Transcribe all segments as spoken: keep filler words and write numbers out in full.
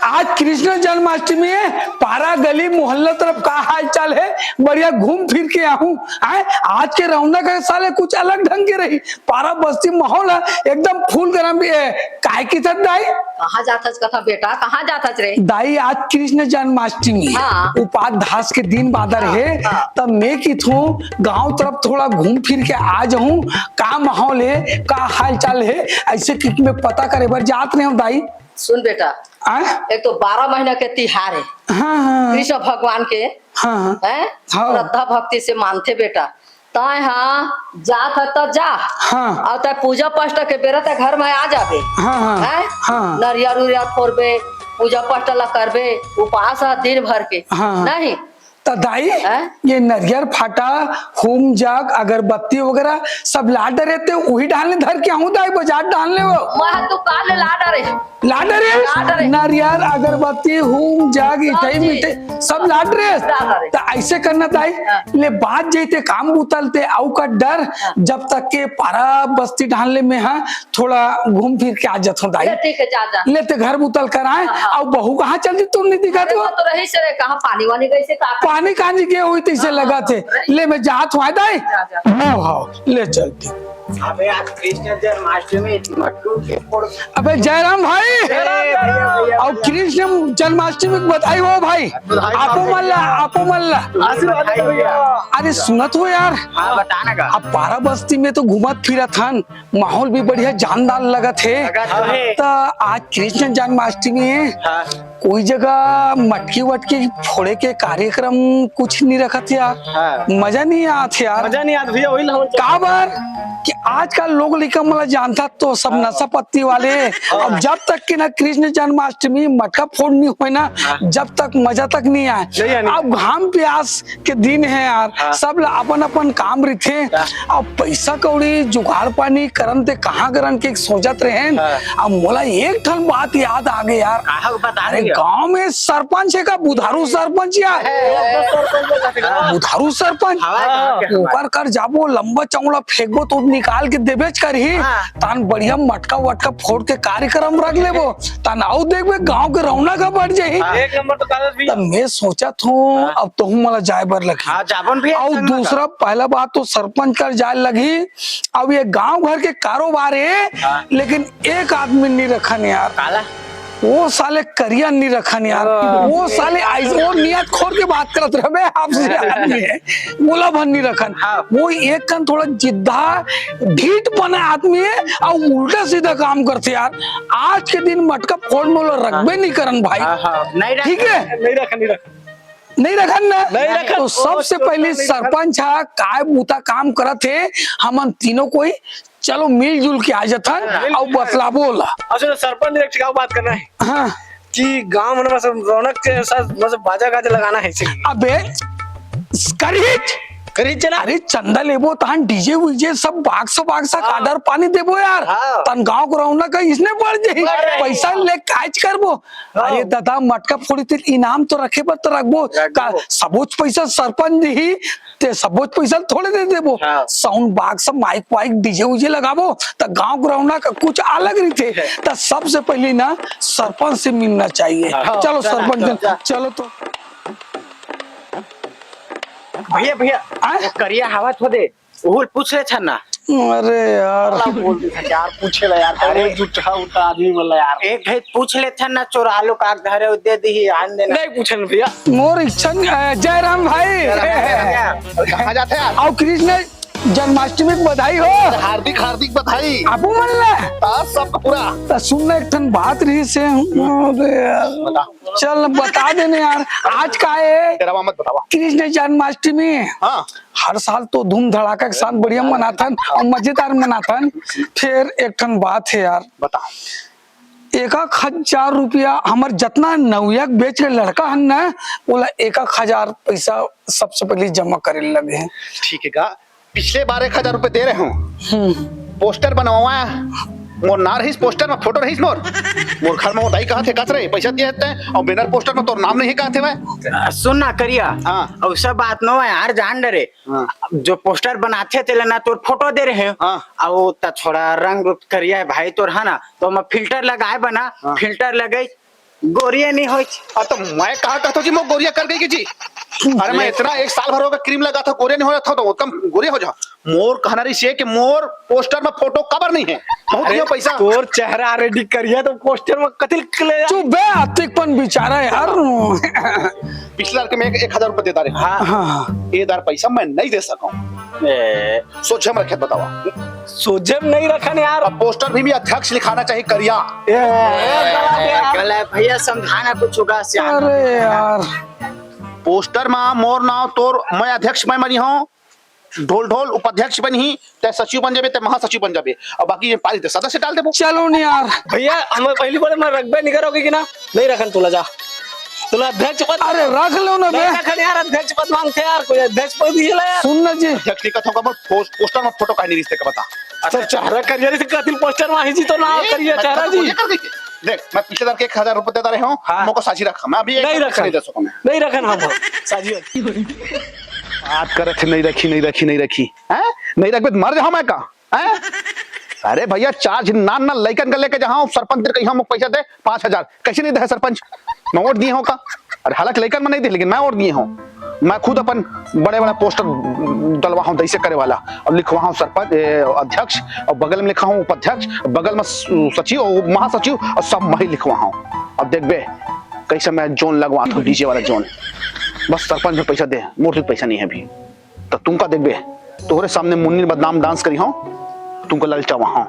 आज कृष्ण जन्माष्टमी हे, पारा गली मोहल्ला तरफ का हाल चाल हे? बढ़िया घूम फिर के आहूं। आय, आज के रौनक हे साले कुछ अलग ढंग के रही। पारा बस्ती माहौल हे, एकदम फूल गरम भी हे। काय किथस दाई? कहाँ जाथस कथा बेटा, कहाँ जाथस रे? दाई, आज कृष्ण जन्माष्टमी हे, हाँ। उपास धास के दिन बादर हाँ, हे, हाँ। तब मैं किथों गांव तरफ थोड़ा घूम फिर के आ जाहूं। का माहौल हे, का हाल चाल हे, ऐसे कि मैं पता करे बर जात रहे हूँ दाई। सुन बेटा, आय? एक तो बारह महीना के तिहार हे, हाँ, हाँ। कृष्ण भगवान के, हाँ, हाँ। हैं? हाँ। श्रद्धा भक्ति से मानथे बेटा। तय हा जात ह त जा। हाँ। अउ तय पूजा पाठ के बेरा तय घर में आ जाबे। हाँ, हाँ। हैं? हाँ। नरियर उरियर फोरबे, पूजा पाठ ला करबे, उपास ह दिन भर के। हाँ, हाँ। नहीं? त दाई, हैं? ये नरियर फाटा, हूम जग, अगरबत्ती वगैरह सब ला डरे ते उही डालने धर के आहूं दाई, बाजार डालने वो। मैं तो काल ला डरे। ला डरे? ला डरे। नरियर, अगरबत्ती, हूम, जग, सब इठई चीज। मिठई, सब ला डरे। ला डरे। त ऐसे करना दाई, हाँ। ले बात जैते काम बुतलते, अउ का डर, हाँ। जब तक के पारा बस्ती ढान ले में, हाँ, थोड़ा घूम फिर के आ जात हूँ दाई। ले ठीक है, जा, जा। ले ते घर बुतल कर आए, हाँ, हाँ। अउ बहू कहाँ चल दी, तू नहीं दिखा अरे, तो? वो तो रही से रे, कहाँ पानी वानी कैसे का पानी कहाँ जी गए हुई तैसे हाँ, लगा थे। हाँ, ले मैं जात हूँ, आए दाई? जा, जा। हाँ, हाँ, ले चलती। अबे आज कृष्ण जन्माष्टमी, मट्टू के फोड़। अबे जयराम भाई, जयराम, जयराम, जयराम। अउ कृष्ण जन्माष्टमी के बधाई हो भाई। बधाई हो आपो भैया। मन ला, आपो मन ला। आशीर्वाद दे भैया। अरे सुनत हो यार, हाँ, बता ना का। अब पारा बस्ती में तो घूमत फिरत हन, माहौल भी बढ़िया जानदार लगत हे। लगत हे। त आज कृष्ण जन्माष्टमी हे, हाँ। कोई जगह मटकी वटकी फोड़े के कार्यक्रम कुछ नहीं रखत यार। हाँ। मजा नहीं आत यार। मजा नहीं आत भैया, वही ला हम का बर कि आजकल लोग लइका मन ला जानता तो सब हाँ। नशा पत्ती वाले। हाँ। अब जब तक कि ना कृष्ण जन्माष्टमी मटका फोड़ नहीं होय ना, हाँ। जब तक मजा तक नहीं आए। नहीं आने। अब घाम प्यास के दिन हे यार, हाँ। सब ला अपन अपन काम रहिथे। हाँ। अब पैसा कौड़ी जुगाड़ पानी करन ते कहाँ करन के सोचत रहेन। हाँ। अब मोला एक ठन बात याद आ गे यार। कहाँ बता अरे रहे हो? गांव में सरपंच हे का, बुधारू सरपंच यार? हे, हे, हे। बुधारू सरपंच? हवा है, हाँ। हवा है। ओकर कर जाबो, लंबा चौड़ा फेंकबो तो निकाल के देबेच करही। हाँ। तान बढ़िया मटका वटका फोड़ के कार्यक्रम रख लेबो। तान अउ देखबे गांव के रौनक ह बढ़ जाही। हाँ। एक नंबर तो कागज भी। त मैं सोचत हूँ, हाँ। अब तोहू मोला जाए बर लगही। हाँ, जाबन भी अउ संग में दूसरा, जाओ। पहला बात तो सरपंच कर जाए लगही। अब ये गांव घर के कारोबार हे, हाँ। लेकिन एक आदमी नहीं रखन यार। काला? वो साले करिया नहीं रखन यार। हाँ। वो साले ऐसे, वो नियत खोल के बात करत रहे आपसे आदमी हे। मोला भर नहीं रखन। हाँ। वो एक कन थोड़ा जिद्दा, ढीठ बना आदमी हे अउ उल्टा सीधा काम करथे यार। आज के दिन मटका फोड़ में ओला रखबे नहीं करन भाई। हाँ, हाँ। नहीं रख-, ठीक है? नहीं रखा, नहीं रखा। नहीं रखन ना? नहीं रखन। तो सबसे पहली सरपंच हा काय बूता काम करत हे, हमन तीनों कोई चलो मिलजुल के आ जथन हाँ। अउ बतलाबो ओला। अच्छा, सरपंच ने एक ठिकाऊ बात करना है हाँ। कि गांव में मतलब रौनक के साथ मतलब बाजा गाजा लगाना है इसे। अबे करिच करिच चला। अरे चंदा लेबो तहन डीजे वीजे सब बाक्स बाक्स हाँ। काडर पानी देबो यार। हाँ। तन गांव को रौनक है इसने बढ़ जाही। बढ़ जाही। पैसा ले काज करबो। हाँ। अरे दादा, मटका फोड़ी ते इनाम तो रखे बर तो रखबो। रखबो। का सबोच पैसा सरपंच दिही, ते सबोच पैसा थोड़े दे देबो। हाँ। साउंड बॉक्स, माइक वाइक, डीजे उजे लगाबो, त गांव के रौनक कुछ अलग रहिथे। है। त सबसे पहले ना सरपंच से मिलना चाहिए। हाँ। चलो चल, सरपंच, चल, चल। चलो तो। भैया, भैया, आय? वो करिया हवा थो दे। ओहू ल पूछ लेथन ना। अरे यार। साला बोल देथन यार, पूछे ला यार, अरे। अरे जुठा उठा आदमी बोला यार। एक घड़ी पूछ लेथन ना, चोरा लो का धरे दे दिही, आन देना। नहीं पूछन भैया। मोर इच्छा नहीं, अ, जयराम भाई। जयराम भैया। कहाँ जाते यार? आओ कृष्ण जन्माष्टमी की बधाई हो। हार्दिक, हार्दिक बधाई। आपू मन ला। हाँ, सब पूरा। त सुन ना, एक ठन बात रही से, अरे यार। बता। चल बता देने यार, आज का है? तेरा मत बतावा। कृष्ण जन्माष्टमी। हाँ। हर साल तो धूम धड़ाका के साथ बढ़िया मनाथन अउ मजेदार मनाथन। फिर एक ठन बात हे यार, बता। एक एक हजार रुपया हमर जतना नवयुवक batch के लड़का हन ना, ओला एक एक हजार पैसा सबसे पहले जमा करे लगे हे। ठीक है का? पिछले बार एक हजार रुपया दे रहे हूँ। हम्म। पोस्टर बनवावा, मोर ना रहीस पोस्टर में, फोटो रहीस मोर। मोर घर में वो दाई कहा थे, कस रे, पैसा दिए हते, अउ बैनर पोस्टर में तोर नाम नहीं कहा थे भाई। सुन ना करिया, हाँ। अउ सब बात नो है यार, जान डरे। हाँ। जो पोस्टर बनाथे तेला ना तोर फोटो दे रहे हो। हाँ। अउ त थोड़ा रंग रूप करिया है भाई तोर, है ना, तो मैं फिल्टर लगाए बना, हाँ। फिल्टर लगाई गोरिया नहीं होय। अब तो मैं कहा कहता हूँ जी, मोर गोरिया कर गई कि जी। अरे, मैं इतना एक साल भर होगा क्रीम लगाथों, गोरिया नहीं हो जाता तो कम गोरिया हो जा। मोर कहना रहिस हे कि मोर पोस्टर में फोटो काबर नहीं है, बहुत अरे, ये पैसा। तोर चेहरा already करिया तो पोस्टर में कतिल ले। चुप बे, अतिक पन बिचारा यार। पिछला के मैं एक, एक हजार रुपये दे डारे। हाँ। हाँ। ये दार पैसा मैं नहीं दे सका हूँ। ए। सोझे में रखे बतावा। सोझे में नहीं रखन यार। अब पोस्टर भी, भी अध्यक्ष लिखाना चाहिए करिया। ए, ए, गलत यार। गलत भैया, समझाना कुछ होगा, सियान। अरे यार। पोस्टर में मोर नाव तोर, मैं अध्यक्ष मैं बनी हूँ, ढोल ढोल उपाध्यक्ष बनी ही, ते सचिव बन जाबे, ते महासचिव बन जाबे, और बाकी ये पारी ते सदस्य डाल देबो। चलो नहीं यार। भैया, हम पहली बार मैं रखबे नहीं करोगे कि ना? नहीं रखन तुला, जा। तुला अध्यक्ष पद अरे, रख लो ना बे। नहीं रखन यार, अध्यक्ष पद मांगते यार, कोई अध्यक्ष पद भी ला यार। सुन ना जी। अध्यक्ष नहीं कहता हूँ, पोस्ट-, पोस्टर में फोटो काहे नहीं रिश्ते का बता। अच्छा, चेहरा करिया नहीं, कतिल पोस्टर में ही जी तो ना ए, करिया मैं चेहरा तो जी। ये कर देते। देख, मैं पिछले बार के एक हजार रुपये दे रहे हूँ, हाँ। मोको साझी रखा, मैं अभी एक नहीं हजार रखा। नहीं दे सकूँ मैं। नहीं रखन हम साझी। बात करत हे, नहीं रखी, नहीं रखी, नहीं रखी, हैं? नहीं रखबे तो मर जाओ मैं का, हैं? अरे भैया, चार झिन नान नान लइकन का लेके जहाँ सरपंच कही, मोक पैसा दे, पाँच हजार। कैसे नहीं दे सरपंच? मैं वोट दिए हूँ का? अरे हालांकि लइकन में नहीं दे, लेकिन मैं वोट दिए हूँ। मैं खुद अपन बड़े बड़ा पोस्टर डलवा हूँ, दैसे करे वाला, और लिखवा हूँ सरपंच, ए, अध्यक्ष, और बगल में लिखा हूँ उपाध्यक्ष, बगल में स-, सचिव और महासचिव, और सब मैं ही लिखवा हूँ। अब देखबे कैसे मैं जोन लगवा हूँ, डीजे वाला जोन। बस सरपंच में पैसा दे, मोर से पैसा नहीं है अभी। तो तुमका देखबे, तोहरे सामने मुन्नी बदनाम डांस करी हूँ, तुमको ललचावा हूँ।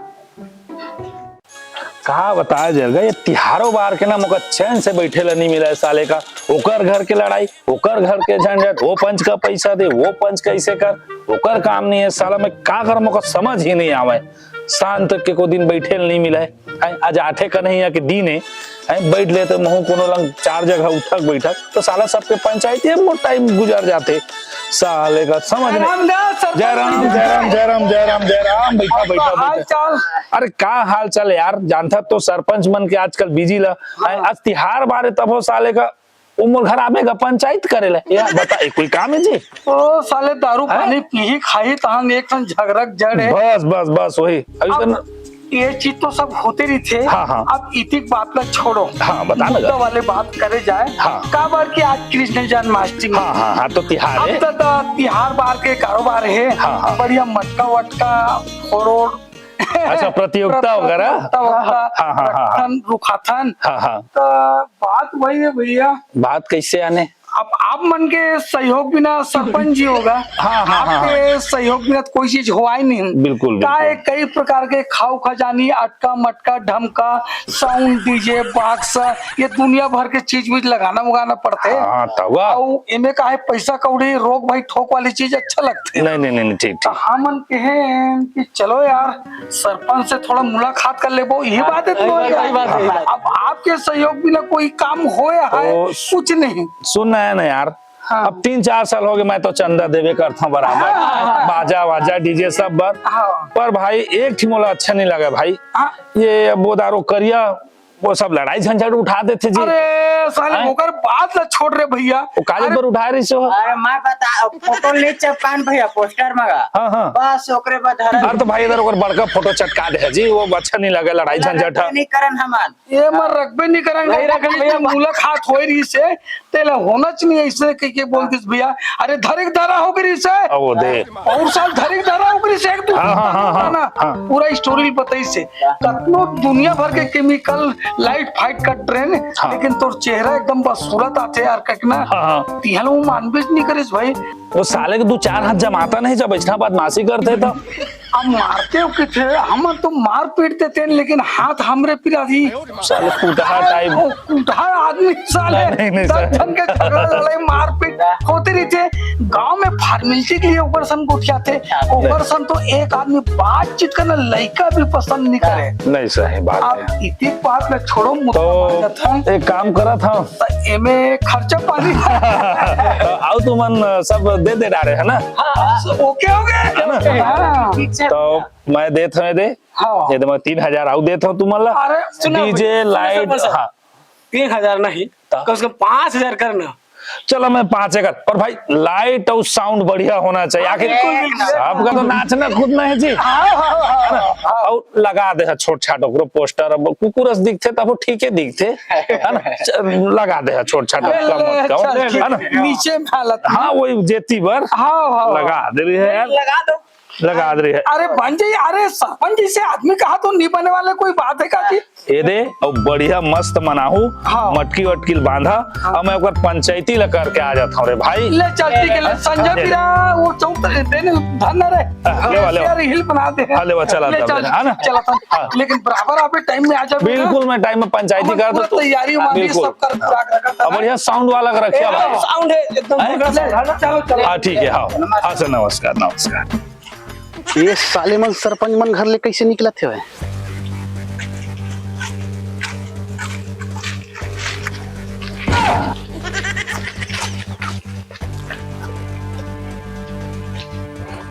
का बताया जरगा, ये तिहारो बार के ना मोका चैन से बैठे ला नहीं मिला है साले का। ओकर घर के लड़ाई, ओकर घर के झंझट, वो पंच का पैसा दे, वो पंच का ऐसे कर, ओकर काम नहीं है साला। मैं का कर, मोका समझ ही नहीं आवे। शांत के को दिन बैठे ला नहीं मिला है। हैं, आज आठे का नहीं है कि दिन है, हैं, बैठ लेते महू कोनो लंग चार जगह उठक बैठक, तो साला सबके पंचायती में टाइम गुजर जाते। साले का समझ नहीं। रामदास सरपंच जय राम, जी। जय राम, जय राम, जय राम, जय राम। बैठा, और बैठा, हाल बैठा। चाल? अरे का हाल चाल यार, जानता तो सरपंच मन के आजकल बिजी ला। हाँ। आज तिहार बारे तब हो साले का, वो मोर घर आबे का पंचायत करे ला। यार बता, ये कोई काम है जी? ओ साले दारू हैं? पानी पीही खाही तहन एक ठन झगरक जड़ है। बस, बस, बस वही। अभी अब तो न- ये चीज तो सब होते रहिथे। हाँ, हाँ। अब इतिक बात ला छोड़ो। हाँ, बता ना। मुद्दा वाले बात करे जाए। हाँ। काबर कि आज कृष्ण जन्माष्टमी। हाँ, हाँ, हाँ, तो तिहार अब है। तो, तो तिहार बार के कारोबार है। हाँ, हाँ। बढ़िया मटका वटका, फोड़ोड़। अच्छा, प्रतियोगिता वगैरह? प्रतियोगिता वगैरह। हाँ, हाँ, हाँ, हाँ। रखथन, रुखाथन। हाँ, हाँ। तो बात वही है भैया। बात कैसे आने? अब आप मन के सहयोग बिना सरपंच जी होगा, हाँ, हाँ, हाँ, आपके हाँ। सहयोग बिना तो कोई चीज होवा ही नहीं। बिल्कुल, का बिल्कुल। है, कई प्रकार के खाऊ खजानी, अटका मटका, ढमका, साउंड, डीजे, बॉक्स, ये दुनिया भर के चीज वीज लगाना उगाना पड़थे। हाँ, हाँ, तब। अउ एमे का है, पैसा कौड़ी, रोक भाई ठोक वाली चीज अच्छा लगथे। नहीं, नहीं, नहीं, नहीं, ठीक, तो ठीक। हमन कहें कि चलो यार, सरपंच से थोड़ा मुलाकात कर लेबो, यही हाँ, बात है, सही तो बात, यार। सही बात, सही बात। अब आपके सहयोग बिना कोई काम होया है, तो कुछ नहीं। सुन ना, है ना यार, हाँ। अब तीन चार साल हो गए, मैं तो चंदा देवे करता हूँ बराबर, हाँ, हाँ, हाँ। बाजा वाजा, डीजे सब बर। हाँ। पर भाई, एक ठी मोला अच्छा नहीं लगा भाई। हाँ। ये अब वो दारू करिया, वो सब लड़ाई झंझट उठा देथे जी। अरे साले, हैं? ओकर बात ला छोड़ रे भैया। वो काली अरे पर उठा रही सो। अरे मैं बता, फोटो ले चपकान भैया, पोस्टर मंगा। हाँ, हाँ। बस ओकरे बाद धरा। अरे तो भाई, इधर ओकर बड़का फोटो चटका दे जी, वो अच्छा नहीं लगे, लड़ाई झंझट है। नहीं करन हमन। ये मर रखबे नहीं करन, नहीं रखन भैया। मुलाकात होई रही से, तेला होना चाहिए ऐसे कह के बोल दिस भैया। अरे धरिक धरा हो गई से। अब वो दे। और साल धरिक धरा हो गई से, एक दो हाँ, हाँ, हाँ, हाँ, ना, हाँ। पूरा स्टोरी बताई से। कतनो दुनिया भर के केमिकल, लाइट फाइट का ट्रेंड, हाँ। लेकिन तोर चेहरा एकदम बदसूरत आथे यार, कखना हाँ, हाँ। तिहल वो मानबे नहीं करिस भाई। वो साले के दू चार हाथ जमाता नहीं, जब ऐसा बदमाशी करते तो। अब मारते हो किथे, हम तो मार पीट देते हैं, लेकिन हाथ हमरे पिराजी। साले कुटहा टाइप। ओ, कुटहा आदमी साले। नहीं, नहीं, नहीं, दस सर। जन के झगड़ा लड़ाई मारपीट होते रहिथे। गांव में फॉर्मेलिटी के लिए ओकर सन गोठियाथे। ओकर सन तो एक आदमी बातचीत करना लइका भी पसंद नहीं करे। नहीं, सही बात अब है। इतिक बात में छोड़ो, मुद्दा तो मांगत हन। एक काम करत हन। तो एमे खर्चा पानी। आओ तुमन सब दे दे डारे है ना? हाँ, ओके हो गए। है ना? हाँ। तो मैं देत हूँ दे। हाँ। ये तो मैं तीन हजार आऊ देत हूँ तुमन ला। अरे, सुनो, डीजे, सुनो, लाइट, सुनो, सुनो। हाँ। तीन हजार नहीं, ता? कम से कम पाँच हजार करना। चलो, मैं पाँच एक, पर भाई, लाइट और साउंड बढ़िया होना चाहिए। आखिर बिल्कुल, बिल्कुल। सबका तो नाचना कूदना है जी। हाँ, हाँ, हाँ, हाँ, हाँ। और लगा दे है छोट छाट ओकरो पोस्टर, अब कुकुर अस दिखथे तब वो ठीके दिखथे, है ना? च-, लगा दे है छोट छाट, अरे, कम मत कम, चल, है ना? नीचे में हालत में। हाँ, वही जेती बर हाँ, हाँ, हाँ। लगा दे रही है यार। लगा दो। लगा दे रही है। अरे बन जाई, अरे सरपंच जी से आदमी कहा तो नहीं बने वाले, कोई बात है का जी? ये दे, और बढ़िया मस्त मनाहू, हाँ। मटकी वटकी बांधा, हाँ। और मैं ओकर पंचायती ला करके आ जाता हूँ रे भाई। ले चल, ठीक है, ले, हाँ, संजय ले। पीरा, वो चौक देने धरना रे। हाँ, ले वा, ले वा। यार, हिल बना दे। हाँ, ले वा, चला ले तब, चल, है ना? चला तब। हाँ। लेकिन बराबर आप टाइम में आ जाओ ना। बिल्कुल, मैं टाइम में पंचायती हम कर पूरा दो। तैयारी वैयारी बिल्कुल। सब कर पूरा कर, कर, अब बढ़िया साउंड वाला रखे ए, वाला। साउंड है एकदम। हैं? ले, चलो, चलो। हाँ, ठीक है, हाँ। हाँ, सर, नमस्कार, नमस्कार। ये साले मन सरपंच मन घर ले कैसे निकलत हे भाई?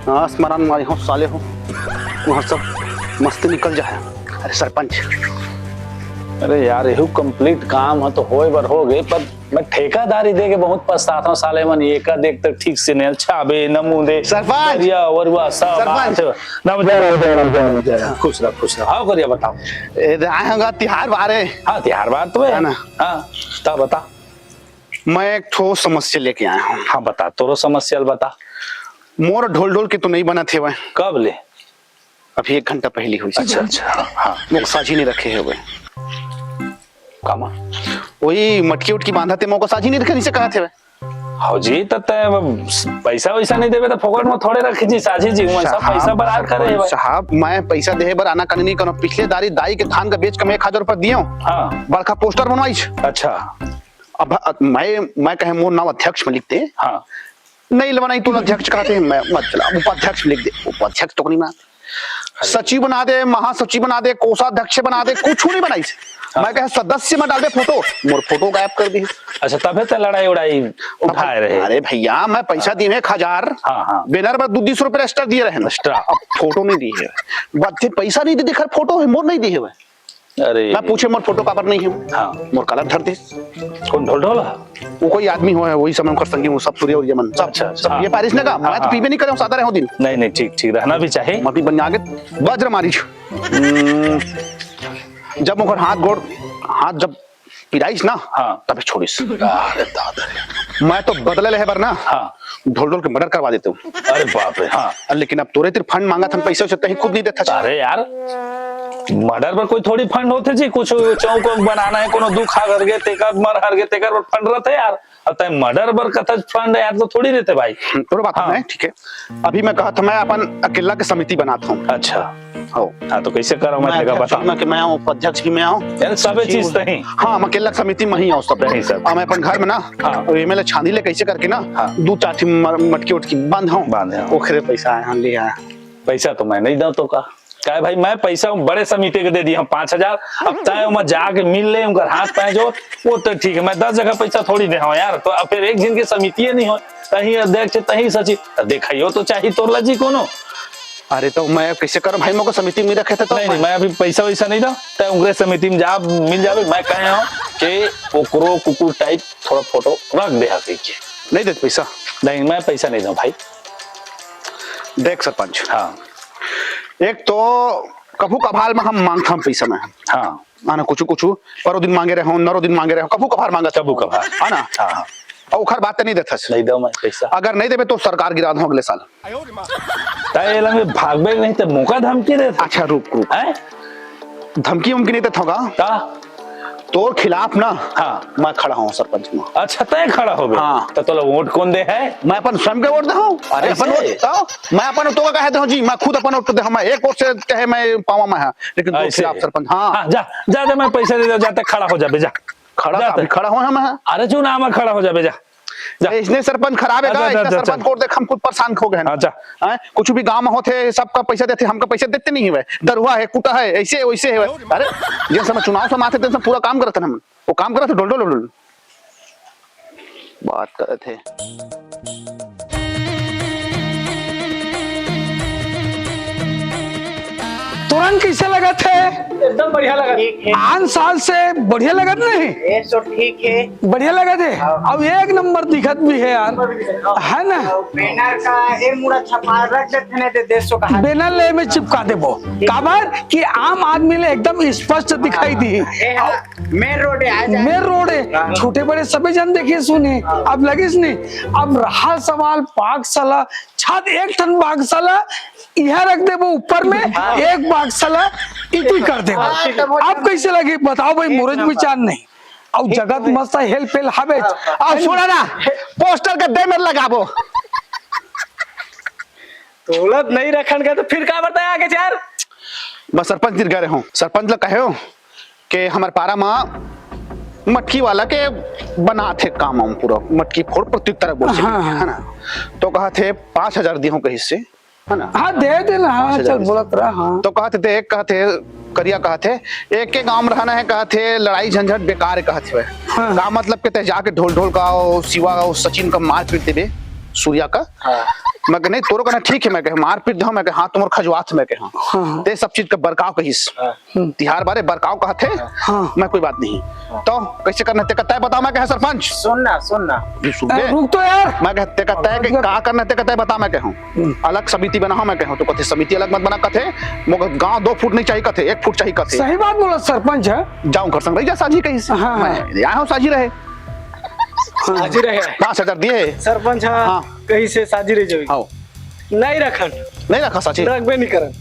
हाँ, स्मरण मारी हो साले हो, वहाँ सब मस्ती निकल जाए। अरे सरपंच। अरे यार, यहू कंप्लीट काम है तो होए बर हो गए, पर मैं ठेकादारी दे के बहुत पछतात हूँ साले मन। ये का देख तो ठीक से नहीं छाबे, नमूदे, सरपंच! दरिया, वरुआ, सब सरपंच! बात है। ना, जय राम, जय राम, जय राम, जय राम। खुश रह, खुश रह। हाँ, करिया बताओ। ए, आए होगा तिहार बारे। हाँ, तिहार बार तो है। है ना? हाँ, तब बता। मैं एक ठो समस्या लेके आया हूँ। हाँ, बता, तोरो समस्या ल बता। मोर ढोल ढोल के तो नहीं बनत हे वह। कब ले? अभी एक घंटा पहली हुई। अच्छा, अच्छा, हाँ, हाँ। वो साझी नहीं रखे हुए। कामा? वही मटकी उटकी बांधा ते मौका साझी नहीं रखे, नहीं से कहा थे वह। हाँ जी, त तै अब पैसा वैसा नहीं देबे त फोकट में थोड़े रखे जी, साझी जी, उमन सब साहब, पैसा बराबर करे हे भाई। साहब, मैं पैसा देहे बर आना कानी नहीं करो। पिछले दारी दाई के धान का बेच के मैं एक हजार रुपया दियो। हाँ। बड़का पोस्टर बनवाई छ। अच्छा। अब, अब मैं, मैं कहे मोर नाम अध्यक्ष में लिख दे। हाँ। नहीं बनवाई तो अध्यक्ष कहते हैं, मैं मत चला, उपाध्यक्ष में लिख दे, उपाध्यक्ष तो नहीं बना। अरे। सचिव बना दे, महासचिव बना दे, कोषाध्यक्ष बना दे, कुछ नहीं बनाई से। हाँ। मैं कहे सदस्य में डाल दे फोटो, मोर फोटो गायब कर दी। अच्छा, तबे तो लड़ाई उड़ाई उठाए रहे। अरे भैया, मैं पैसा हाँ। दिए एक हजार, हाँ, हाँ। बैनर पर दो सौ रुपये एक्स्ट्रा दिए रहे। एक्स्ट्रा। अब फोटो नहीं दी है, बात थी पैसा नहीं दी, खैर फोटो है, मोर नहीं दी है वह। अरे। मैं पूछे मोर फोटो काबर नहीं है? हाँ। मोर कलर धर दे। कौन ढोल ढोल है? वो कोई आदमी हो है, वही समय उनकर संगी हूँ, सब सूर्य और यमन, सब, अच्छा, अच्छा, सब हाँ। ये पारिस ने का, हाँ, मैं तो हाँ। पीबे नहीं करे हूँ, सादा रहे दिन। नहीं, नहीं, ठीक, ठीक, रहना भी चाहिए। मती बन आगे, वज्र मारी। हम्म। जब ओकर हाथ गोड़, हाथ जब पिराइस ना, हाँ। तबे छोड़िस। अरे दादा रे। मैं तो बदला लेहे बर ना, हाँ। ढोल ढोल के मर्डर करवा देते हूँ। अरे बाप रे, हाँ। लेकिन अब तोरे तिर फंड मांगत हन, पैसा वैसा तहीं खुद नहीं देता। अरे यार, मर्डर पर कोई थोड़ी फंड होते जी, कुछ चौक वौक बनाना है, कोनो दुख आ करके, तेकर मर हर के, तेकर पर फंड रहते यार। अब तय मर्डर बर कथा फंड यार तो थोड़ी रहते भाई। हम्म, तोर बात हाँ। है, ठीक है। अभी मैं कहत मैं अपन अकेला के समिति बनात हूँ। अच्छा। हो। हाँ, तो कैसे करो मैं मैं अध्यक्ष बता। भी मैं, मैं आऊँ, उपाध्यक्ष भी मैं आऊँ। यार, सबे सचिव चीज तही। हाँ, मैं अकेला के समिति में ही आऊँ सब। तही सब। और मैं अपन घर में ना, हाँ। और एमएलए छानी ले कैसे करके ना, हाँ। दो चार ठे म-, मटकी उटकी बांध हूँ। बांध हूँ। ओखरे पैसा आए हैं, ले आए। पैसा तो मैं नहीं दूँ तो का? काहे भाई, मैं पैसा बड़े समिति के दे दिया हूँ पाँच हजार। अब तय ओमा जाके मिल ले, उनकर हाथ पैर जोड़, वो तो ठीक है। मैं दस जगह पैसा थोड़ी दे हूँ यार, तो अब फिर एक दिन के समिति नहीं हो, तही अध्यक्ष, तही सचिव, तो देखाइयो तो चाहिए तोर ला जी कोनो। अरे तो मैं कैसे करूँ भाई, मोको समिति में रखे थे तो नहीं, मैं नहीं, मैं अभी पैसा वैसा नहीं दूँ, तय उनकरे समिति में जा, मिल जावे। मैं कहे हूँ कि ओकरो कुकुर टाइप थोड़ा फोटो रख दे हकी के। नहीं देते पैसा? नहीं, मैं पैसा नहीं दूँ भाई। देख सरपंच, हाँ। एक तो कभू कभाल में हम मांगथन पैसा में। हाँ। माने कुछ कुछ, परो दिन मांगे रहे हो, नरो दिन मांगे रहे हो, कभू कभार मांगत कभू कभार। है ना? हाँ, हाँ। और ओखर बात नहीं देथस। नहीं दो मैं पैसा। अगर नहीं देबे तो सरकार गिरा दो अगले साल। तय एला में भागबे नहीं तो मौका धमकी देथस। अच्छा, रुक, रुक। हैं? धमकी उमकी नहीं देथों का? का? तोर खिलाफ ना, हाँ। मैं खड़ा हूँ सरपंच में। अच्छा, तय खड़ा हो गया? हाँ। तो तोला वोट कौन दे है? मैं अपन स्वयं के वोट दे हूँ। अरे, अपन ऐसे? वोट तो, मैं अपन तो का कहे दे हूँ जी, मैं खुद अपन वोट दे हूँ, मैं एक वोट से कहे मैं पावा मैं है, लेकिन तोर ऐसे? खिलाफ सरपंच, हाँ। हाँ, जा, जा, जा, मैं पैसा दे दे, जा, तय खड़ा हो जाबे, जा। खड़ा जा, का, तय। अभी खड़ा हो हम है। अरे, चुनाव में खड़ा हो जाबे, जा। जा। इसने सरपंच खराब है हाँ, का? जा, जा, इसने जा, सरपंच जा। को देख, हम खुद परेशान हो गए हैं। हाँ, जा। हैं? कुछ भी गांव में होते, सबका पैसा देते, हमका पैसा देते नहीं हुए। दरुआ है, कुटा है, ऐसे, वैसे है। अरे, जैसे मैं चुनाव से माथे, तैसे पूरा काम करते हैं हम। वो काम करते, ढोल, ढोल, ढोल। बात करते हैं। तुरंत कैसे लगत है? एकदम बढ़िया लगा। ठीक है। आन साल से बढ़िया लगत नहीं? ये तो ठीक है। बढ़िया लगत है। हाँ। अब एक नंबर दिखत भी है यार, है ना? और बैनर का ये मुड़ा छपा रख देते हैं, दे दे सो कहा। बैनर ले में चिपका देबो, काबर कि आम आदमी ले एकदम स्पष्ट दिखाई दी। ये हाँ, मेन रोड है, आ जाए। मेन रोड है, हाँ। छोटे बड़े सभी जन देखिए सुनिए। हाँ। अब लगिस नहीं, अब रहा सवाल पाकशाला, छत एक ठन पाकशाला इहाँ रख देबो ऊपर में, हाँ। एक पाकशाला इटी कर देबो। हाँ, तब हो अब जाए। कैसे लगे बताओ भाई, एक मोरे नंबर। विचार नहीं। अब एक जगत नंबर। मस्त हेल पेल हवे। हाँ, हाँ। अब सुना ना, पोस्टर का दे में लगाबो। तोलत नहीं रखन का तो फिर का बताया आगे यार? बस सरपंच दिन करे हूँ, सरपंच ला कहे हो कि हमारे पारा माँ मटकी वाला के बना थे काम हम पूरा, मटकी फोड़ प्रत्युत्तर बोल हाँ, हाँ। है ना? तो कहा थे पाँच हजार दिए हूँ कहीं से, है ना? हाँ, दे दे ना, हाँ, पाँच हजार चल, दे। बोलत रहा, हाँ। तो कहा थे, देख, कहा थे, करिया कहा थे, एक के गांव में रहना है, कहा थे, लड़ाई झंझट बेकार है, कहा थे। हाँ। का मतलब के ते जाके ढोल ढोल का, ओ, शिवा, ओ, सचिन का मार पीट देबे, सूर्या का। हाँ। मैं कहे, नहीं, तोरो कहना ठीक है, मैं कहे, मार पीट दो, मैं कहे, हाँ, तुम्हारे खजुआत, मैं कहे, हाँ। हाँ, हाँ। ते सब चीज का बरकाव कहिस। हाँ। हम्म। तिहार बारे बरकाव कहा थे, हाँ। मैं कोई बात नहीं। हाँ। तो कैसे करना है, तेका तय बता, मैं कहे, सरपंच। सुन ना, सुन ना। ये सुन अरे, ले। रुक तो यार। मैं कहे, तेका तय के, रुक। का करना है, तेका तय बता, मैं कहूँ। हम्म। अलग समिति बनाओ, मैं कहूँ। तो कथे, समिति अलग मत बना, कथे, मोर गांव दो फुट नहीं चाहिए, कथे, एक फुट चाहिए, कथे। सही बात बोला, सरपंच है। जाऊं कर संग रही जा साझी कहीं से। हाँ, हाँ। मैं आया हूँ साझी रहे। साझी रहे। पाँच हजार दिए। सरपंच, हाँ, हाँ। कहीं से साझी रह जावे। हाँ। नहीं रखन। नहीं रखा साझी। रखबे नहीं करन।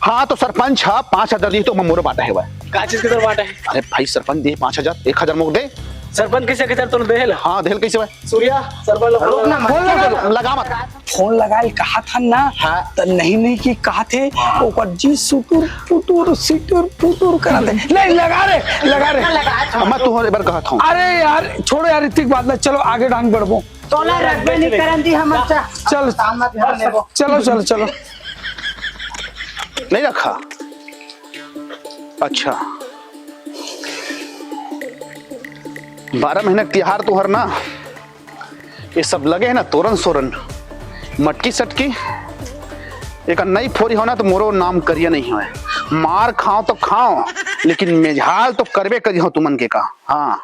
हाँ, तो सरपंच, हाँ, पाँच हजार दिए तो मैं मोरो बांटा है भाई। का चीज के तोर बांटा है? अरे भाई, सरपंच दिए पाँच हजार, एक हजार मोक दे। सरपंच कैसे एक हजार तोर देहल? हाँ, देहल कैसे भाई? सूर्या, सरपंच लोग रुक ना, फोन लगा, लगा मत। फोन लगाए कहा था ना, हाँ। त नहीं, नहीं कि कहा थे, ओकर जी सुटुर पुटुर, सिटुर पुटुर करा थे। नहीं, लगा रे, लगा रे। लगा था। मैं तुम्हारे बार कहा था। अरे यार, छोड़ो यार, इतनी बात ना, चलो आगे डांग बढ़बो। तोला रखबे नहीं करन दी हम, अच्छा। चल। काम मत ध्यान देबो। चलो, चलो, चलो। नहीं रखा। अच्छा। बारह महीना के तिहार तुहर ना, ये सब लगे है ना, तोरन सोरन, मटकी सटकी, एक नई फोरी हो ना, तो मोरो नाम करिया नहीं होए। मार खाओ तो खाओ, लेकिन मेझाल तो करबे करी हो तुमन के का। हाँ,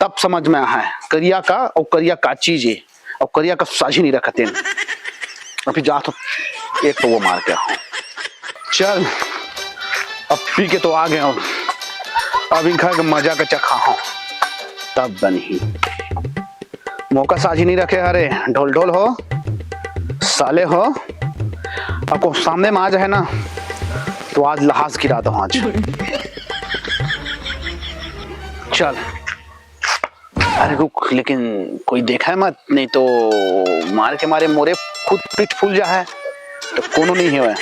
तब समझ में आए करिया का, और करिया का चीज है, और करिया का साझी नहीं रखते हैं। अभी जा तो एक पौवा मार के आओ। चल, अब पी के तो आ गए हो, अब इनका के मजा का चखा हो, तब बनी। मौका साझी नहीं रखे, अरे ढोल ढोल हो, साले हो, आपको सामने में आ जाए ना, तो आज लहास गिरा दो आज। चल, अरे रुक, लेकिन कोई देखा है मत, नहीं तो मार के मारे मोरे खुद पीठ फूल जा है, तो कोनो नहीं है।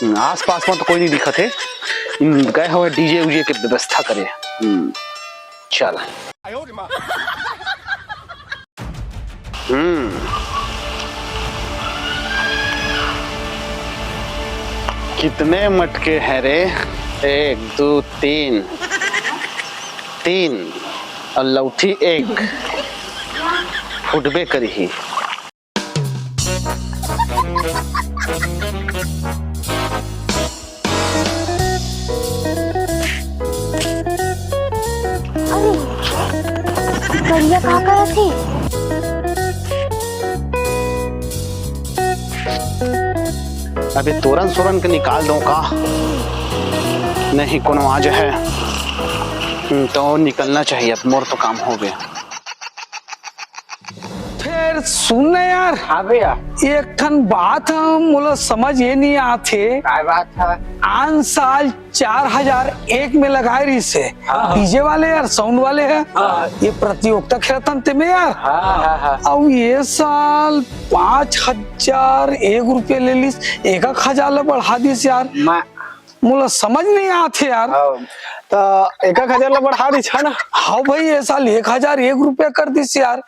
हम्म, आसपास में तो कोई नहीं दिखत है। हम्म, गए हुए डीजे उजे के व्यवस्था करे। हम्म, चल। हम्म। कितने मटके हैं रे? एक, दो, तीन। तीन। और लौठी एक। फुटबे करी ही। अरे, करिया का करत हे? अबे तोरन सोरन के निकाल दो का? नहीं, कोनो आज है, हम्म, तो निकलना चाहिए। अब मोर तो काम हो गया। फेर सुन ना यार, हाँ भैया। एक ठन बात हम मोला समझ ये नहीं आथे। काय बात है? आन साल चार हजार एक में लगाए रहिस हे। हाँ। डीजे वाले यार, साउंड वाले हैं। हाँ। ये प्रतियोगिता खेलतन ते में यार। हाँ, हाँ, हाँ। अब ये साल पाँच हजार एक रुपये ले लिस, एक एक हजार ला बढ़ा दिस यार। मैं मोला समझ नहीं आत हे यार। हाँ, त एक एक हजार ला बढ़ा दिस, है ना? हाँ भाई, ये साल एक हजार एक रुपया कर दिस यार।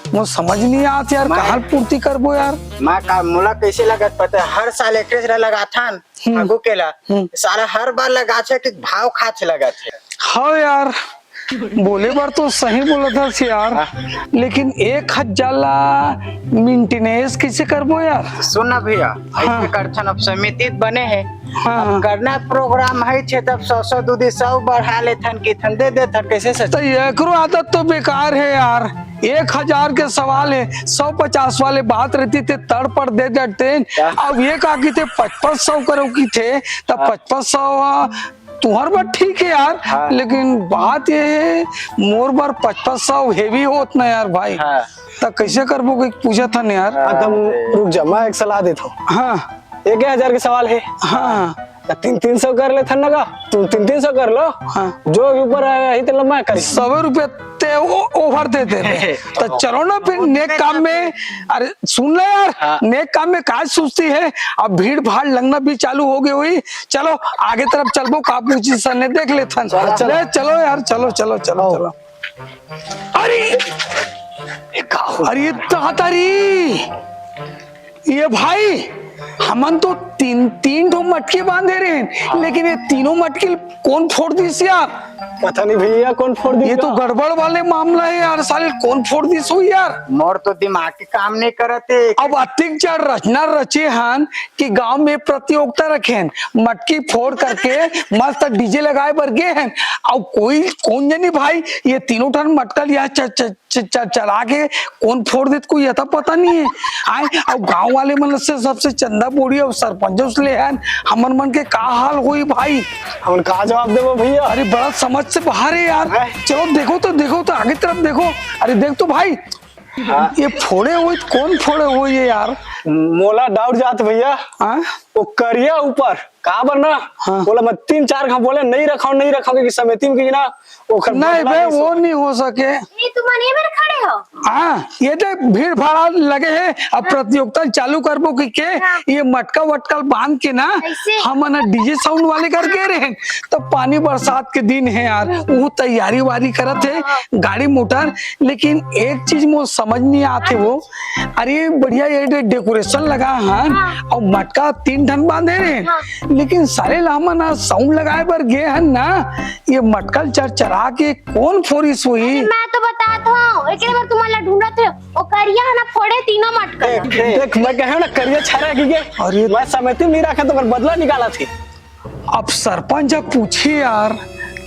मोला समझ नहीं आत यार, मैं कहाँ पूर्ति करबो यार? मैं का, मोला कैसे लगत पता है, हर साल एक ला लगाथन, हम्म। आगू के ला। हम्म। साला हर बार लगाथे कि भाव खाथे लगाथे। हाँ यार, बोले बर तो सही बोलत हस यार, हाँ। लेकिन एक हजार ला maintenance कइसे करबो यार? सुन ना भैया, हाँ। ऐसे करथन, अब समिति बने हे, हाँ, अब हाँ। करना program हे छे, तब सौ सौ दू दी सौ बढ़ा लेथन, किथन दे देथन, कैसे सच? तो एकरो आदत तो बेकार हे यार। एक हजार के सवाल हे, सौ पचास वाले बात रहती थे, तड़ पड़ दे देते। क्या? अब ये का किथे पचपन सौ करो किथे, तब हाँ। पचपन सौ, हाँ, तुहर बात ठीक हे यार, हाँ। लेकिन बात ये हे, मोर बर पचपन सौ heavy होत ना यार भाई। हाँ। त कैसे करबो, कोई पूछत हन यार। हाँ, तुम अरे। रुक जा, मैं एक सलाह देता हूँ। हाँ। एक हजार के सवाल हे। हाँ। त तीन तीन सौ कर लेथन ना का, तुम तीन तीन सौ कर लो। हाँ। जो भी ऊपर आएगा, ही तो लम्बा कर। सौ रुपया ते वो over दे दे रहे। त चलो ना फिर नेक काम में। अरे सुन ले यार, हाँ। नेक काम में काय सुस्ती हे, अब भीड़ भाड़ लगना भी चालू हो गई हुई। चलो आगे तरफ चलबो, का पूछी सर ने देख लेथन। चलो, चलो। ले, चलो यार, चलो, चलो, चलो, आओ। चलो। अरे, ये का हो? अरे, ये दादा रे, ये भाई, हमन तो तीन, तीन ठो मटकी बांधे रहे, लेकिन ये तीनों मटकी कौन फोड़ दिस यार? पता नहीं भैया, कौन फोड़ दिस ये तो यार? गड़बड़ वाले मामला हे यार, साले कौन फोड़ दिस हो यार? मोर तो दिमाग के काम नहीं करत हे। अब अतिक जड़ रचना रचे हन कि गांव में प्रतियोगिता रखे हन, मटकी फोड़ करके मस्त DJ लगाए बर गे हन। अब कोई कौन जनी भाई, ये तीनों ठन मटका लिया च-, च-, च-, च-, चला के कौन फोड़ देत, कोई ये तो पता नहीं हे। आए, अब गांव वाले मन से सबसे चंदा बोड़ी, अब सरपंच से ले हन, हमन मन के का हाल होई भाई? हमन का जवाब देबो भैया? अरे बड़ा समझ से बाहर हे यार। हैं? चलो देखो तो, देखो तो आगे तरफ देखो। अरे देख तो भाई, हाँ। ये फोड़े हुए कौन फोड़े हुए ये यार? मोला doubt जात भैया। हाँ? वो करिया ऊपर काबर ना? हाँ। बोला मैं तीन चार घाव बोले नहीं रखाओ, नहीं रखाओ, क्योंकि समिति में की ना ओखर नहीं बदला बे, नहीं वो सो- नहीं हो सके। ये तुम ये मेरे खड़े हो? हाँ, ये तो भीड़ भाड़ लगे हे, अब प्रतियोगिता चालू करबो कि के, हाँ। ये मटका वटका बांध के ना, कैसे? हम ना DJ sound वाले कर गे रहे हैं, तो पानी बरसात के दिन हे यार, वो तैयारी वारी करत हे, हाँ। गाड़ी मोटर, लेकिन एक चीज मोर समझ नहीं आते वो, अरे बढ़िया ये डे-, decoration लगा हन, हाँ। और मटका तीन ठन बांधे रहे, हाँ। लेकिन साले लामन ना sound लगाए बर गे हन ना, ये मटका ल चरचरा के कौन फोरिस होई? अरे, मैं तो बतात हूँ, एकरे बर तुम्हारा ढूंढत हे, वो करिया हे ना, फोड़े तीनों मटका। देख, देख, मैं कहे ना, करिया छारा की के, अरे। मैं समिति में नहीं रखे तो ओकर बदला निकालत हे। अब सरपंच जब पूछी यार,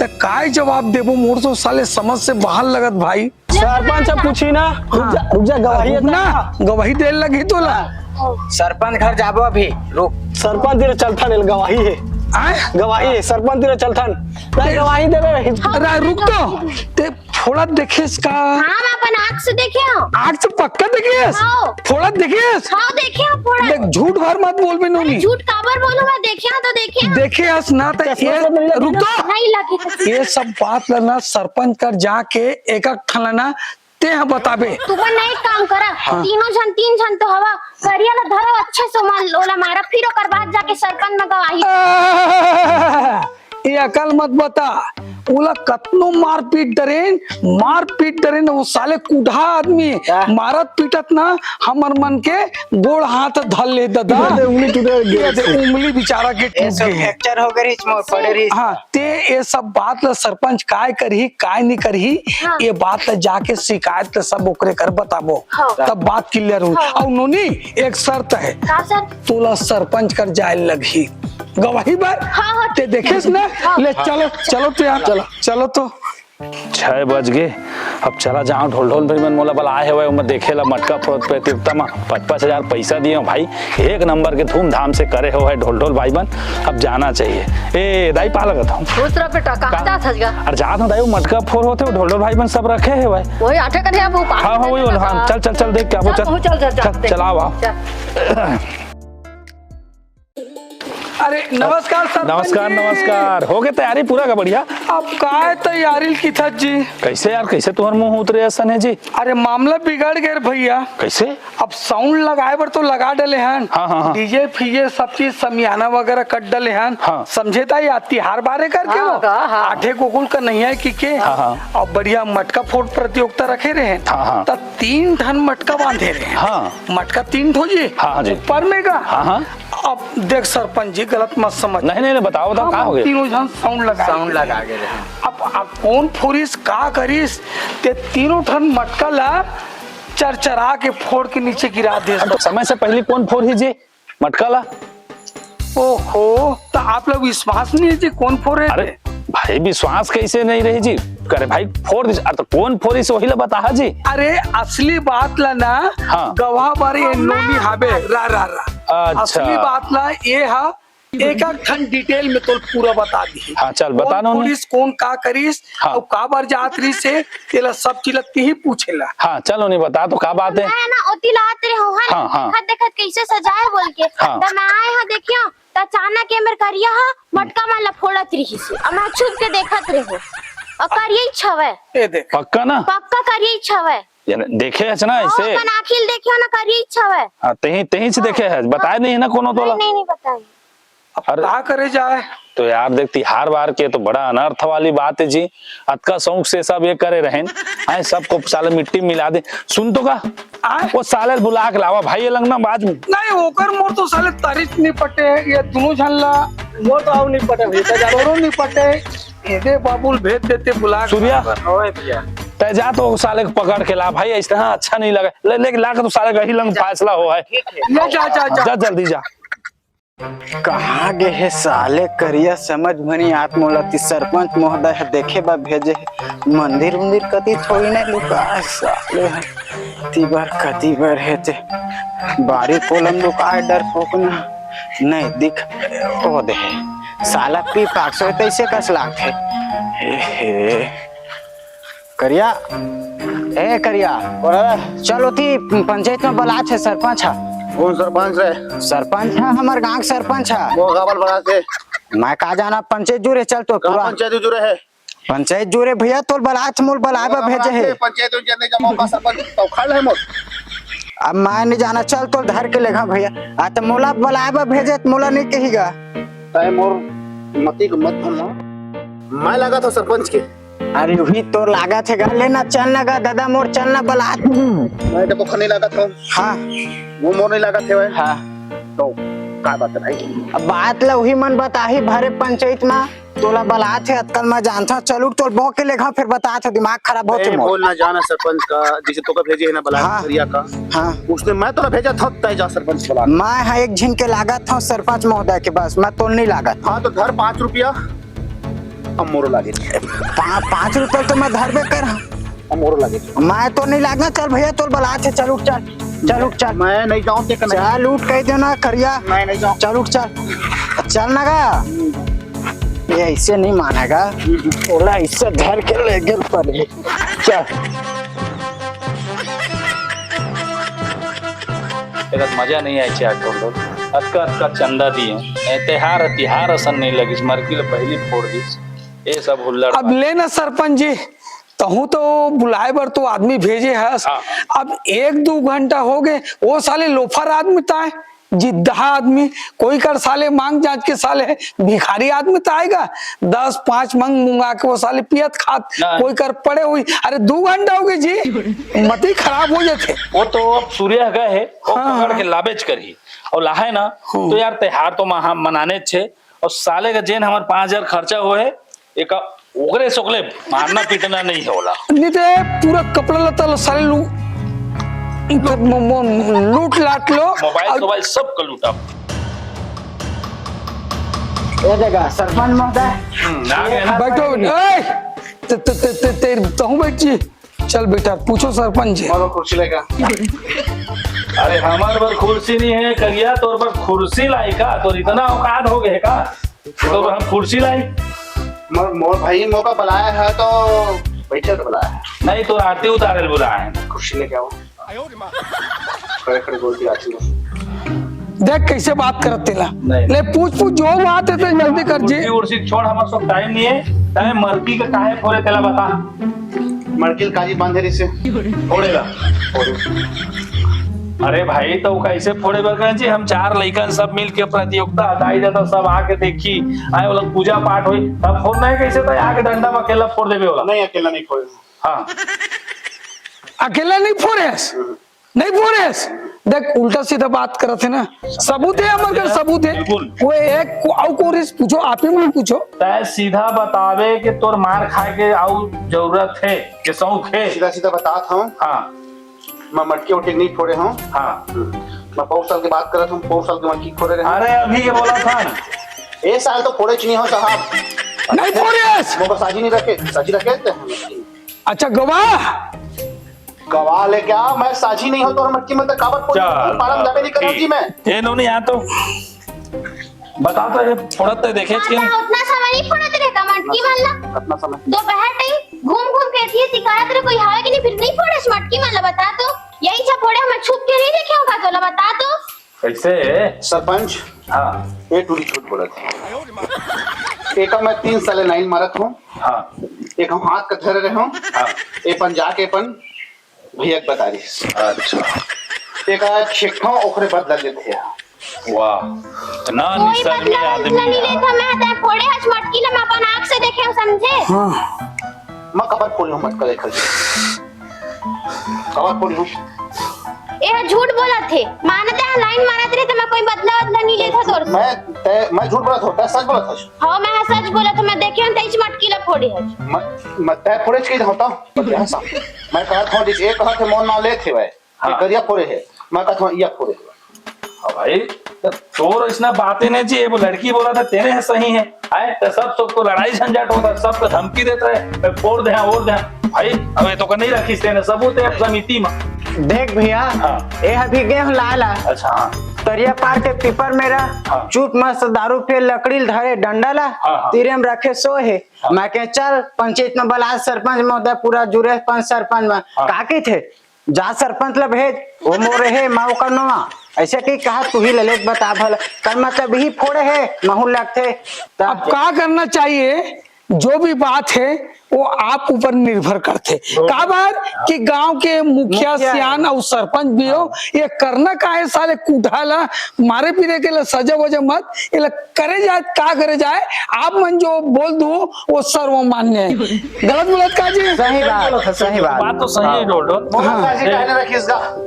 त काय जवाब देबो? मोर तो साले समझ से बाहर लगत भाई। सरपंच से पूछी ना, रुक जा, हाँ। रुक जा, गवाही रुक है ना, ना। गवाही दे लगी तोला। सरपंच घर जाबो अभी, रुक। सरपंच तेरे चलथन, एल गवाही हे। आय? गवाही हे, सरपंच तेरे चलथन। नहीं, गवाही देबे। अरे रुक तो, ते फोड़त देखेस का? हाँ, मैं अपन आँख से देखे हूँ। आँख से पक्का देखेस? हाँ। फोड़त देखेस? हाँ, देखे हूँ फोड़त। देख, झूठ भर मत बोल बे नोनी। झूठ काबर बोलूँ मैं, देखे हूँ तो देखे हूँ। देखे हस ना त चश्मा ये, सब नहीं लगे रुक ना? तो। नहीं लगे। ये सब बात ल ना सरपंच कर जाके एक एक ठन ल ना ते ह बताबे। तुमन ना एक काम करा, हाँ। तीनों झन, तीन झन तो हवा, करिया ला धरो अच्छे से, ओमा ओला मारा, फिर ओकर बाद जाके सरपंच में गवाही। आ, ये अकल मत बता, ओला कतनो मारपीट डरेन, मारपीट डरेन, वो साले कुढ़ा आदमी, क्या? मारत पीटत ना हमर मन के गोड़ हाथ धर ले ददा। ये दे उंगली टूटे ये दे उंगली बेचारा के ये टूट सब गई है। Fracture हो गई, इसमें पड़े रही। हाँ, ते ये सब बात ल सरपंच काय करही, काय नहीं करही, हाँ। ये बात ल जाके शिकायत ल सब ओकरे कर बताबो, हाँ। तब बात clear हो। हाँ। और नोनी, एक शर्त है, का शर्त? तोला सरपंच कर जाए लगही गवाही बर। हाँ, हाँ, ते देखेस ना? हाँ। ले, चलो, चलो तो यार, चलो। चलो तो। छह बज गे, अब चला जाओ ढोल ढोल भाई मन मोला बलाए हवय, ओमा देखे ला मटका फोड़ प्रतियोगिता मा पाँच पाँच हजार पैसा दिए हो भाई, एक नंबर के धूमधाम से करे हो है ढोल ढोल भाई मन, अब जाना चाहिए। ए दाई पा लगत हूँ। खुश रह बेटा, कहाँ का? जात हस गा? अरे जात हूँ दाई, वो मटका फोड़ होते, वो ढोल ढोल भाई मन सब रखे है भाई। वही आठे कने अब वो पास हाँ, हाँ, वही वाला, हाँ, चल, चल, चल, देख के आबो, चल, चल। चल, चल, चल, चल, देख। चल, आओ, आओ। चल। अरे, नमस्कार सरपंच नमस्कार, जी। नमस्कार। हो गए तैयारी पूरा का बढ़िया? अब काय तैयारी किथस जी? कैसे यार, कैसे तुहर मुंह उतरे असन है जी? अरे, मामला बिगड़ गए रे भैया। कैसे? अब sound लगाए बर तो लगा डले हन। हाँ, हाँ, हाँ। DJ फीजे सब चीज समियाना वगैरह कर डले हन। हाँ। समझे ता या तिहार बारे करके हाँ, वो? का, हाँ। आठे गोकुल का नहीं है कि के? हाँ, हाँ। अब बढ़िया मटका फोड़ प्रतियोगिता रखे रहे। हाँ, हाँ। त तीन ठन मटका बांधे रहे। हाँ। मटका तीन ठो जी। हाँ, हाँ जी। ऊपर में का। हाँ, हाँ। अब देख सरपंच जी, गलत मत समझ। नहीं, नहीं, नहीं, बताओ, बताओ, हम का हो गया? तीनों झन sound लगा sound लगा के रहे। अब अब कोन फोरिस, का करिस, ते तीनों ठन मटका ला चरचरा के फोड़ के नीचे गिरा देस। तो समय से पहली कोन फोरही जी मटका ला? ओहो, तो आप लोग विश्वास नहीं है जी, कोन फोरे? अरे भाई, विश्वास कैसे नहीं रही जी? करे भाई, फोर दिस। अरे तो कोन फोरिस, वही ला बताहा जी। अरे, असली बात ला ना, हाँ। गवाह बारे ये नोनी हाबे, रा, रा, रा। अच्छा। असली बात ला ये हा, एक, एक ठन detail में तो पूरा बता दी। हाँ, चल, बता कोन नोनी। फोरिस, कोन का करिस, हाँ। अउ काबर जात रहिस हे, तेला सब चीज लगती ही पूछेला। हाँ, चलो नहीं बता, तो का बात है? मैं ना ओती लात रहे हो, है ना? हाँ, हाँ। देखत, देखत कैसे सजाए बोल के। हाँ। त मैं आए हा, देखियो, त अचानक ये मेर करिया हा, मटका मन ला फोड़त रहिस हे। अब मैं छुप के देखत रहे हो। और करिया ही छवे। ये देख। पक्का ना? पक्का करिया ही छवे। यार, देखे हस ना हाँ, ऐसे? अपन आँखी ले देखे हो ना, करिया ही छवे। हाँ, तेही, तेही से हाँ। देखे हस, बताए नहीं है ना कोनो तोला? नहीं, नहीं, नहीं बताए। अब अरे, का करे जाए? तो यार देख, तिहार बार के तो बड़ा अनर्थ वाली बात है जी। अतका शौक से सब ये करे रहेन, आए सबको साले मिट्टी मिला दे। सुन तो का, आए? वो साले बुला के लावा भाई, ये लंगना बाज में। नहीं, ओकर मोर तो साले तरीच नहीं पटे, ये दोनों झन ला। मोर तो आऊ नहीं पटे भैया, तोरो नहीं पटे। एदे बाबुल भेज देते बुला के। सूर्या, ओए भैया। तय जा तो साले को पकड़ के ला भाई, ऐसा अच्छा नहीं लगा। ले, ले ला के तो साले का ही लंग फैसला हो है। ठीक है। ले जा, जा, जा। जा जल्दी जा। कहाँ गे हे साले करिया, समझ में नहीं आत मोला। ती सरपंच महोदय ह देखे बर भेजे हे, मंदिर उंदिर कती थोड़ी नहीं लुका हे साले ह। ती बर कती बर हे ते बारी कोलम लुका हे, डर पोकना नहीं दिख। ओ दे हे साला पी पाक सो तैसे कस लागथे। हे, हे। करिया, ए करिया, बोला। चल ओती पंचायत में बलात हे सरपंच हा। कौन सरपंच रे? सरपंच हा, हमर गांव के सरपंच हा। वो गावल बलात हे। मैं का जाना पंचायत जुरे, चल तो कहाँ पूरा। पंचायत जुरे हे? पंचायत जुरे भैया, तोल बलात, मोल बलाए बर भेजे हे। पंचायत उंचायत नहीं जाऊँ, का सरपंच तो खड़ है मोर। अब मैं नहीं जाना, चल तोल धर के लेगा भैया। आ तो मोला बलाए बर भेजे त मोला नहीं कहीगा। तय मोर मती को मत भरमा। मैं लगा था सरपंच के। अरे उही तोर लागत हे गा, ले ना चल ना गा दादा मोर, चल ना बलात। मैं तो कुछ नहीं लागत हूँ। हाँ। वो मोर नहीं लागत हे भाई। हाँ। तो का बात है भाई? अब बात ला उही मन बताही भरे पंचायत मा, तोला बलात हे अतकल मैं जानता हूँ। चल उठ तोर बहू के लेखा फिर बतात हे, दिमाग खराब होत हे ए, मोर। बोल ना जाना सरपंच का, जिसे तो का भेजे है ना बलात हाँ। करिया का। हाँ। उसने मैं तोला भेजा था, तय जा सरपंच बलात। मैं हाँ एक झिन के लागत हूँ सरपंच महोदय के, बस मैं तोल नहीं लागत। हाँ तो धर पाँच रुपया। अब मोरो लागे। पा-, पाँच रुपया तो मैं धरबे कर हाँ। अब मोरो लागे। मैं तो नहीं लागना, चल भैया, तोल बलात हे, चल उठ, चल, चल उठ, चल। मैं नहीं जाऊँ, ते का नहीं। चल उठ, कह देना करिया। मैं नहीं जाऊँ। चल उठ, चल, चल ना गा। ये ऐसे नहीं मानेगा, बोला ऐसे धर के ले गए पड़े। चल। एकर मजा नहीं आए छे आठ लोग। अतका, अतका चंदा दिए। ए, तिहार, तिहार असन नहीं लगिस, मरकी ले पहली फोड़ दिस। ये सब हुल्लड़ अब बात। ले ना सरपंच जी, तहूँ तो बुलाए बर तो आदमी भेजे हस। हाँ। अब एक दो घंटा हो गए, वो साले लोफर आदमी ताए, जिद्दहा आदमी, कोई कर साले मांग जांच के साले भिखारी आदमी ताएगा, दस पाँच मंग मंगा के वो साले पियत खात, नहीं। कोई कर पड़े हुई। अरे दो घंटा हो गए जी, मती खराब हो जाते। वो तो अब सूर्य गए है, वो हाँ। पकड़ के लाबेच करही। और लाहे ना, हम्म। तो यार तिहार तो महा-, मनाने छे, और साले का जेन हमार पाँच हजार खर्चा हुआ है, एक ओकरे सोकले मारना पीटना नहीं होला। नहीं तो ये पूरा कपड़ा लत्ता लो साले लू-, इनको मो-, मो-, लूट लाट लो। मोबाइल अब सोबाइल सब कर लूटा। ये देखा, सरपंच महोदय। हम्म, आ गए ना। बैठो, ए, ते, ते, ते, ते, ते, तहूँ बैठ जी। चल बेटा, पूछो सरपंच जी। हमारे कुर्सी लेगा। अरे, हमारे पर कुर्सी नहीं है, करिया, तोर पर कुर्सी लाई का? तोर इतना औकात हो गए का? तो हम कुर्सी लाई। मोर, मोर भाई मोका बुलाया है तो बैठे तो बुलाया है। नहीं, तो आरती उतारे बुलाया है। कुर्सी लेके आओ। खड़े खड़े बोल के आती हूँ। देख कैसे बात करत तेला। नहीं। ले पूछ पूछ जो बात है तो जल्दी कर जी। कुर्सी उर्सी छोड़, हमारे सब टाइम नहीं है। टाइम मरकी का काहे फोरे तेला बता। मरकी काजी बांधे रही से। फोड़ेला। फोड़े। अरे भाई, तो कैसे फोड़े बर कहें जी? हम चार लइकन सब मिल के प्रतियोगिता हटाई देता, सब आके देखी, आए वो लोग पूजा पाठ हुई, तब फोड़ना है कैसे? तो आके डंडा में अकेला फोड़ देवे वाला। नहीं, अकेला नहीं फोड़े। हाँ। अकेला नहीं फोड़े? नहीं फोड़े? देख, उल्टा सीधा बात करत हे ना। सबूत हे हमर कर, सबूत हे। बिल्कुल। वो एक को-, अउ कोई से पूछो, आप ही मन पूछो। तय सीधा बतावे कि तोर मार खाए के अउ जरूरत हे, के शौक हे। सीधा सीधा बतात हंव। हाँ। मैं मटकी उटकी नहीं फोड़े हंव। हाँ। मैं पौर साल के बात करत हंव, पौर साल के मटकी फोड़े रहे। अरे, अभी ये बोला था ना। ए साल तो फोड़े च नहीं हंव साहब। नहीं फोड़े हस? मोर साझी नहीं रखे, साझी रखे ते हम। अच्छा, गवाह? गवाह लेके आ, मैं साझी नहीं हंव तोर मटकी में, तो काबर फोड़े? जा, पारम जाबे नहीं करत जी मैं। ए नोनी, यहाँ तो बता तो, ये फोड़त ते देखे हाँ, के। हाँ, उतना समय नहीं फोड़त रहे का मटकी मन ला। कितना समय? दोपहर टाइम घूम घूम के एतिये तिकायत रहे, कोई हावे कि नहीं, फिर नहीं फोड़े मटकी मन ला, बता तो। यही सब फोड़े, हमें छुप के नहीं देखे होगा तो ला, बता तो। कैसे? सरपंच, हाँ। ये टूरी झूठ बोलत हे। एका मैं तीन साल लाइन मारत हंव। हाँ। एक हम हाथ का धरे रहे हंव। हाँ। ए पन जाके पन भैया के बता रहिस। अच्छा। एक आध छेकथंव, ओकरे बदला लेथे। वाह, इतना कोई निसर्मी बदला आदमी बदला नहीं है। लेथा, मैं तय फोड़े हस मटकी ला, मैं अपन आँख से देखे हंव, समझे? हाँ। मैं कबर फोड़े हंव मटका लेकर? कबर फोड़े हंव? ए ह झूठ बोलत हे, मानत हे लाइन मारत रहे त मैं कोई बदला बदला नहीं लेथा तोर से। मैं, तय, मैं झूठ बोलत हंव, तय सच बोलत हस? हाँ, मैं ह सच बोलत हंव, मैं देखे हंव तय मटकी ला फोड़े हस। मैं, मैं तय फोड़े के होता। मैं कहत हंव, जिस एक कहत हे मोर नाम लेत हे भाई। हाँ। ये करिया फोड़े हे, मैं कहत हंव, या फोड़े हे। हाँ भाई, तो तोर इसना बातें नहीं चाहिए, वो लड़की बोला था, तेरे है सही है, आए तो सब, सबको लड़ाई झंझट होता, सबको धमकी देता है, मैं फोड़ दे, फोड़ दे। भाई, अब ये तो का नहीं रखी, तेने सबूत है समिति में। देख भैया, हाँ। ये अभी गए हो लाला। अच्छा, हाँ। तरिया पार के पीपर मेरा, हाँ। चुप मस्त दारू पे लकड़ी धरे डंडा ला, हाँ, हाँ। तीरे में रखे सो है। हाँ। मैं कहे, "चल, पंचायत में बुला सरपंच महोदय, पूरा जुरे पंच सरपंच में।" हाँ। का की थे? जा सरपंच ला भेज, वो मोरे हे, मैं ओकर नोवा। ऐसे की कहा तू ही ललेत बता भला, कर मतलब ही फोड़े हे, महू लगथे। तब अब का करना चाहिए, जो भी बात है, वो आप ऊपर निर्भर करथे। बिल्कुल। काबर कि गांव के मुखिया, मुखिया सियान हे। अउ सरपंच भी हो, हाँ। ये करना का है साले कुठा ला, मारे पीरे के ला सजा वजा मत, ये ला करे जाए, का करे जाए, आप मन जो बोल दू, वो सर्वमान्य है। गलत बोलत का जी? सही बात, सही बात। बात तो सही है, हाँ। डोल, डोल। मोहन हाँ। साहब जी, काहे ना रखिस गा?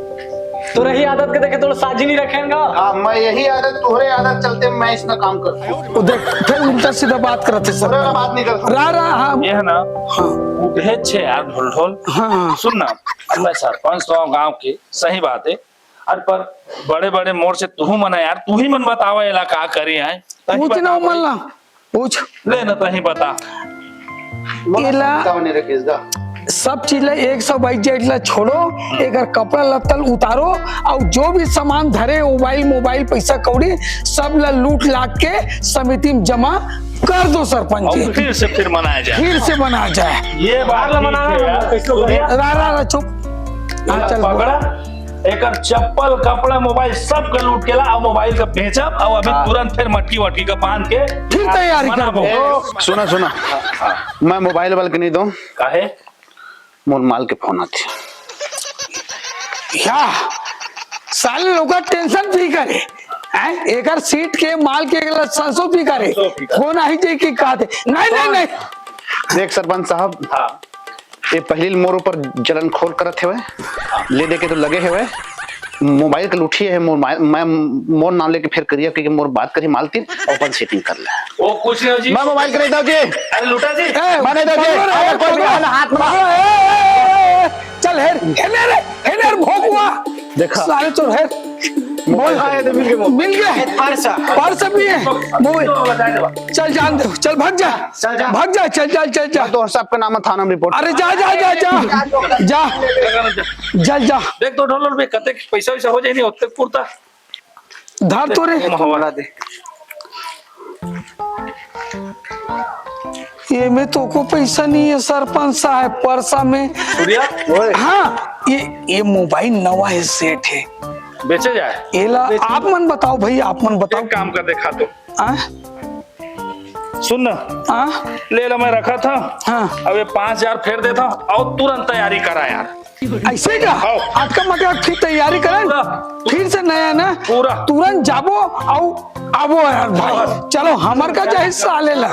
तो रही आदत के देखे, थोड़ा साझी नहीं रखेगा। हाँ, मैं यही आदत, तोहरे आदत चलते मैं इसमें काम करता हूँ। वो देख, फिर उल्टा सीधा बात करत हे सब। तोहरे वाला बात नहीं करता। रा, रा, हाँ। ये है ना, हाँ। उठे छे यार, ढोल ढोल। हाँ। सुन ना, अब मैं सरपंच तो हूँ गाँव के, सही बात है, अरे पर बड़े बड़े मोर से तुहू मन है यार, तू ही मन बतावा, एला का करी आए? पूछ ना उमन ला, पूछ। ले ना, तही बता। एला बतावा नहीं रे किसदा। सब चीज ला एक सौ बाईस जेठ ला छोड़ो, एकर कपड़ा लत्तल उतारो, और जो भी सामान धरे, मोबाइल, मोबाइल, पैसा कौड़ी, सब ला लूट लाट के समिति में जमा कर दो सरपंच जी। और फिर से फिर मनाया जाए। फिर से मनाया जाए। ये बात ला ठीक मनाना है यार। कैसे हो गया? रा, रा, रा, चुप। हाँ, चल। पकड़ा। एकर चप्पल, कपड़ा, मोबाइल सब के लूट के ला, अउ मोबाइल का बेचब, अउ अभी हाँ। तुरंत फिर मटकी वटकी का बांध के फिर तैयारी मनाबो। करबो। ए, सुना, सुना, मैं मोबाइल वाले के नहीं दूं। काहे? मोर माल के फोन आथे। या, साले लोग का टेंशन फ्री करे, हैं? एकर सीट के, माल के, एकर सरसों फ्री करे। सरसों फ्री करे। फोन आई जाए कि कहते, नहीं, नहीं, नहीं। देख सरपंच साहब, हाँ। ये पहली मोर ऊपर जलन खोर करत हेवय, ले दे के तो लगे हेवय। मोबाइल के लूटी हे मोर मा-, मैं मोर नाम लेके फेर करिया, क्योंकि मोर बात करी मालती अपन सेटिंग कर ले। वो कुछ नहीं हो जी। मैं मोबाइल के नहीं दो जी। अरे लूटा जी। ए, मैं नहीं दो जी। पकड़ो रे, अरे कोई पकड़ो। भी हाथ में पकड़ो, ए, ए, ए, ए, चल हेर, हेर रे, हेर रे, भोकुआ। देखा। साले चोर हेर। बोल। हाँ, ये तो मिल गया। मिल गया। पर्स। पर्स भी है। मोबाइल। चल जान दे, चल भाग जा। चल जा। भाग जा, चल, चल, चल जा। मैं तो सबके नाम थाना में रिपोर्ट। अरे जा, जा, जा, जा। जा। चल जा। देख तो ढोल पे कते पैसा वैसा हो जाए नहीं होते कुर्ता। धर तो रे। महवा दे। ये में तो को पैसा नहीं है सरपंच साहब, पर्सा में। सूर्या, ओए। हाँ, ये, ये मोबाइल नवा है, सेट है। बेचे जाए। एला बेचे। आप मन बताओ भाई, आप मन बताओ। एक काम कर, देखा तो। आ? सुन ना। आ? ले ला, मैं रखा था। हाँ। अब ये पाँच हजार फेर देता और तुरंत तैयारी करा यार। ऐसे का? आओ। अटका मटका फिर तैयारी करन। पूरा। फिर से नया ना? पूरा। तुरंत जाबो, आओ, आबो यार भाई। बस। चलो, हमर का चाहे साले ला।